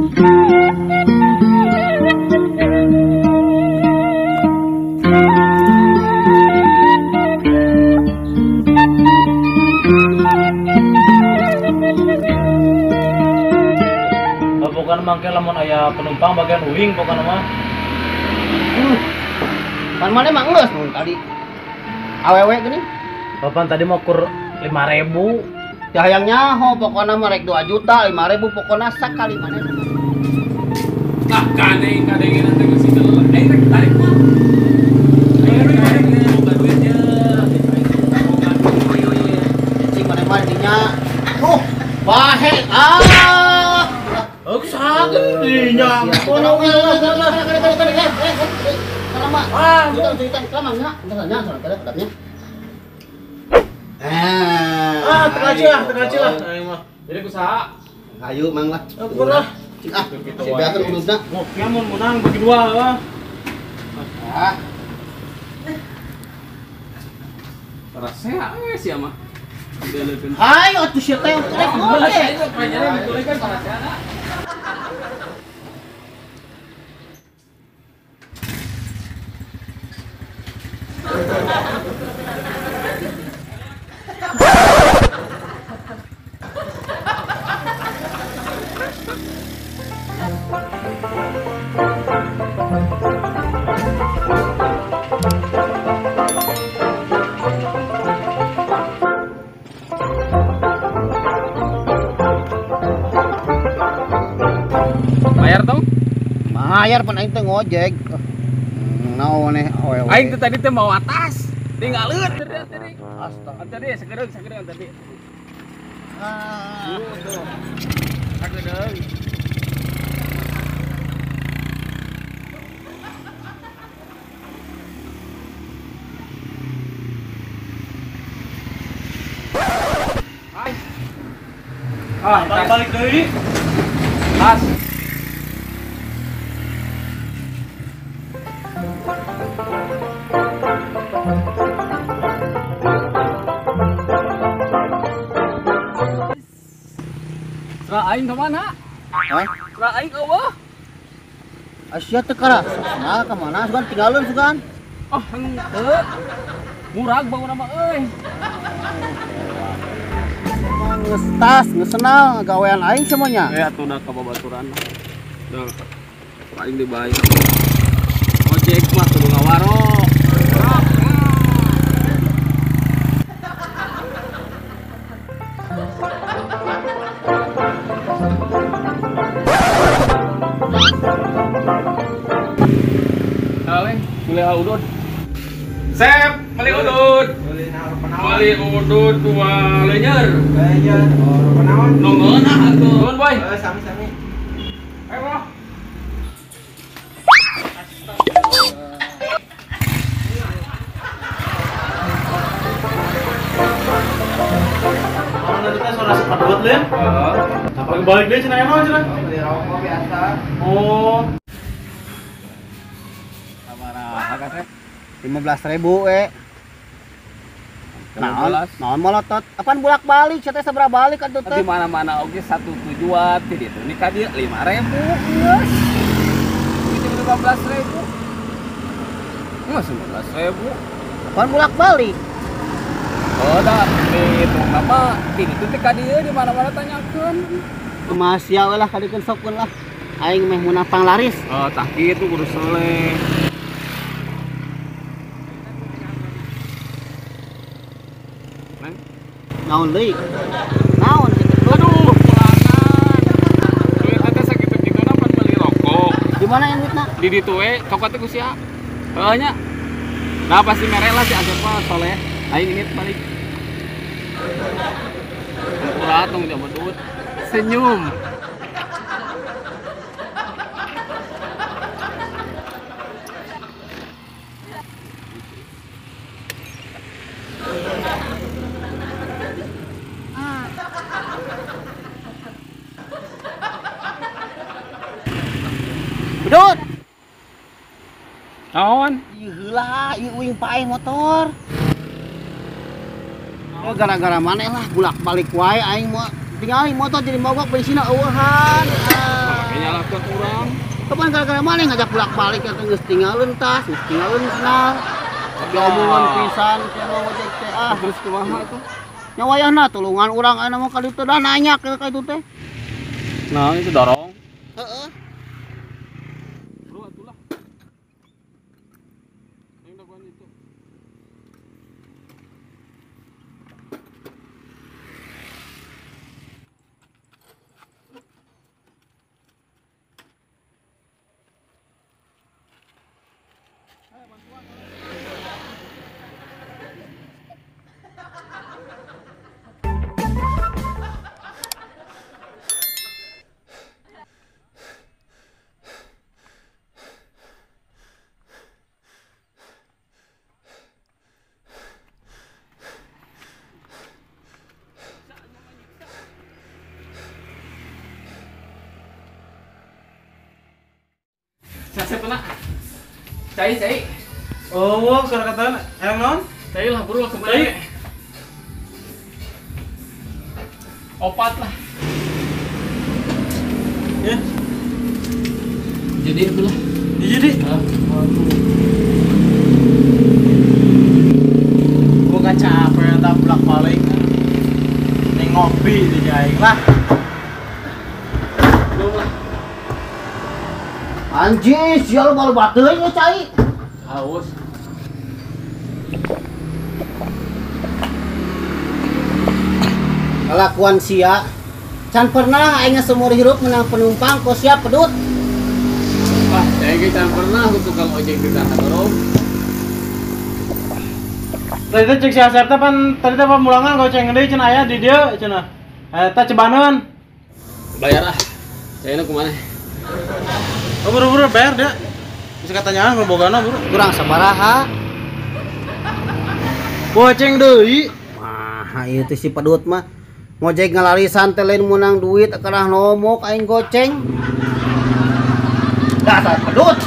Bukan mangke lamun aya penumpang bagian uing pokona mah. Pan mana mah geus mun tadi. Awewe geuning. Bapak tadi mau kur 5.000. Teu hayang nyaho pokona mah rek 2 juta 5.000 pokona sakali maneh. Tah kaneng kadengeun teh geus geuleuh. Aing rek tarik mah. Aing rek boga duit ye. Boga duit. Cing maneh mah dinya. Tuh, bahe ah. Saget dinya. Kono ah, ah, tengah lah. Jadi kusaha? Ayo mang lah. Ampun lah. Ah, si beakeun ududna. Ngopi mun menang bagi dua lah. Ah. Rasea sia mah. Hayo atuh sia teh rek ngojek. Bayar dong? Bayar pan aing teh ngojek. Naon maneh awewe. Aing teh tadi teh mau atas. Tinggalin tadi. Astaga. Tadi sakedeung tadi. Ah. Sakedeung. Ah, balik deui. Tas. Serah aing ke mana? Hah? Serah aing eueuh. Asia teu karas. Nah, ka mana sugan tinggalun sugan. Oh, henteu. Murag bangun mah euy. Geus tas, geus senang gawean aing semuanya. Eh atuh da ka babaturan. Duh. Aing dibayar. Ojek mah kudu ngawaro. Kaleng, beli udud. Sep, beli udud. Beli udud dua lenyer. Lenyer, oh, kenaon? Nungguan ah atuh. Nuhun, boy. Sami-sami. Ayo, bro. Kalau nanti teh suara sepadut lin. Heeh. Apalagi balik deh cenah emang cenah. Beli rokok biasa. Oh. Sabaraha kasep? 15.000 we. Naon molotot? Apaan bolak-balik? Sia teh sabaraha balik atuh teh? Di mana-mana oge satu tujuan ti ditu ni ka dieu 5.000 geus. Itu 15.000. Geus 15.000. Apaan bolak-balik? Oh, dah dihitung apa? Ti ditu teh ka dieu di mana-mana tanyakeun. Kumaha sia we lah kadikeun sokkeun lah. Aing meh meunang panglaris. Oh, tah kitu kudu soleh. Naon deui? Naon kitu? Aduh, pulangan. Duit teh sakitu-kituna pan meuli rokok. Di mana yang duitna? Di ditu we, cokot teh ku sia. Heuh nya. Nah, pasti mere lah si Asep mah soleh. Aing init balik. Ulah tong jam duit. Senyum. Bedut. Naon? Ieu heula, ieu uing paeh motor. Oh, gara-gara maneh lah bolak-balik wae aing mau tinggalin motor jadi mogok bensinna eueuhan. Nyalahkeun urang. Kapan gara-gara maneh ngajak bolak-balik eta geus tinggalin tas, geus tinggalin kenal. Diomongan pisan sia mah ojek teh ah. Terus kumaha tuh? Nya wayahna tulungan urang ayeuna mah ka ditu dah nanya ka itu teh. Nah, itu dorong. Heeh. Bro atulah. Aing dagoan itu. Sasep na. Cai, cai. Oh, suara kata erang naon? Cai lah buru lah kemana? Opat lah. Ya. Jadi itulah. Jadi. Gua kaca apa yang tak bolak-balik. Ning ngopi di aing lah. Belum lah. Anjir, sial malu bateuing we cai. Haus. Kalakuan sia. Can pernah aing seumur hirup menang penumpang kok sia pedut. Wah, saya ge can pernah ku tukang ojek di tanah dorong. Tadi teh cek si Asep teh pan tadi teh pamulangan goceng deui cenah aya di dieu cenah. Eta cebaneun. Bayar ah. Saya kumaha? Oh, buru-buru bayar dia. Bisa katanya ah bogana buru. Kurang sabaraha. Goceng deui. Mah, ieu teh si pedut mah. Ngojek ngalarisan teh lain meunang duit karena nomok aing goceng. Dasar pedut.